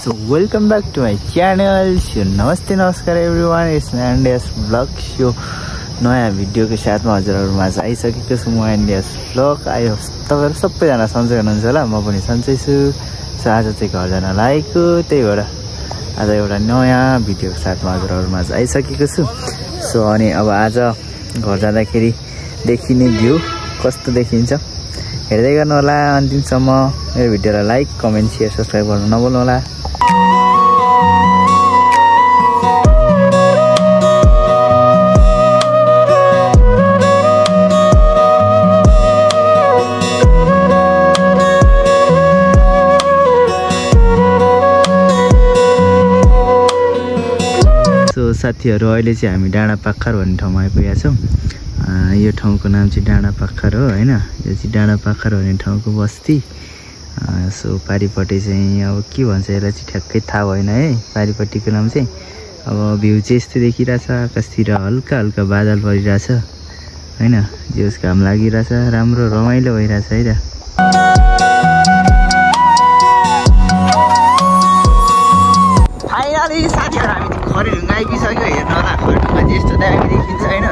So welcome back to my channel. So नमस्ते नमस्कार everyone, it's my Andiya's vlog so नयाँ भिडियोको साथमा हजुरहरूमा आइसकेको छु म एन्डियास भ्लग। आई होप तपाईँहरू सबैजना सन्चै हुनुहुन्छ होला, म पनि सन्चै छु। सो आज चाहिँ घर जान लागेको, त्यही भएर आज एउटा नयाँ भिडियोको साथमा हजुरहरूमा आइसकेको छु। सो अनि अब आज घर जाँदाखेरि देखिने भ्यू कस्तो देखिन्छ हेर्दै गर्नु होला अन्तिमसम्म। मेरो भिडियोलाई लाइक कमेन्ट सेयर सब्सक्राइब गर्नु नभुल्नु होला। सो साथीहरू, अहिले चाहिँ हामी डाँडापाखर भन्ने ठाउँमा आइपुगेका छौँ। यो ठाउँको नाम चाहिँ डाँडापाखर हो हैन। यो चाहिँ डाँडापाखर भन्ने ठाउँको बस्ती। सो पारिपट्टि चाहिँ अब के भन्छ यसलाई चाहिँ ठ्याक्कै थाहा भएन है, पारिपट्टिको नाम चाहिँ। अब भ्यू चाहिँ यस्तो देखिरहेछ, आकाशतिर हल्का हल्का बादल परिरहेछ हैन। जोस घाम लागिरहेछ, राम्रो रमाइलो भइरहेछ है त। फाइनली साथीहरू हामी खरेढुङ्गा आइपुगिसक्यो। हेर्नु होला खरेढुङ्गा चाहिँ यस्तो दामी देखिन्छ हैन।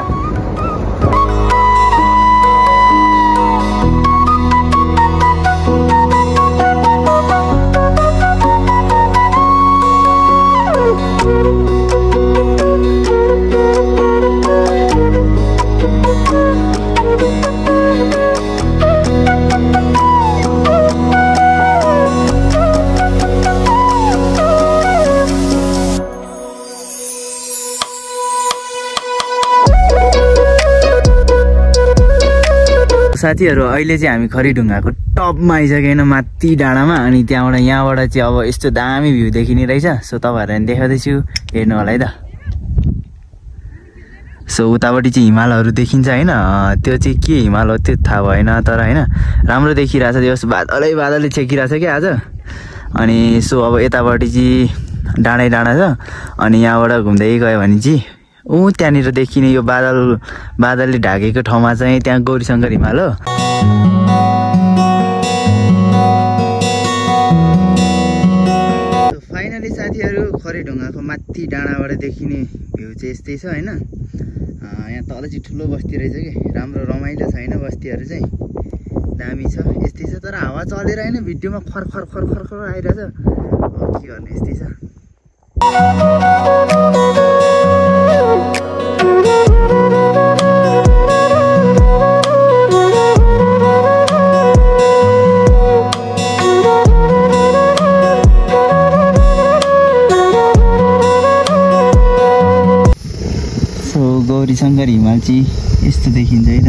साथीहरू, अहिले चाहिँ हामी खरेढुङ्गाको टपमा आइसक्यो होइन, माथि डाँडामा। अनि यहाँबाट चाहिँ अब यस्तो दामी भ्यू देखिने रहेछ। सो तपाईँहरूलाई देखाउँदैछु, हेर्नु होला है त। सो उतापट्टि चाहिँ हिमालहरू देखिन्छ होइन। त्यो चाहिँ के हिमाल हो त्यो थाहा भएन, तर होइन राम्रो देखिरहेछ। त्यो बादलै बादलै छेकिरहेछ क्या आज। अनि सो अब यतापट्टि चाहिँ डाँडै डाँडा छ। अनि यहाँबाट घुम्दै गयो भने चाहिँ त्यहाँनिर देखिने यो बादलले ढाकेको ठाउँमा चाहिँ त्यहाँ गौरीशङ्कर हिमाल हो। फाइनली साथीहरू, खरेढुङ्गाको माथि डाँडाबाट देखिने भ्यू चाहिँ यस्तै छ होइन। यहाँ तल चाहिँ ठुलो बस्ती रहेछ कि, राम्रो रमाइलो छ होइन। बस्तीहरू चाहिँ दामी छ, यस्तै छ। तर हावा चलेर होइन भिडियोमा खर खर खर खर खर आइरहेछ। के गर्ने, यस्तै छ। गौरीशङ्कर हिमाल चाहिँ यस्तो देखिन्छ है त।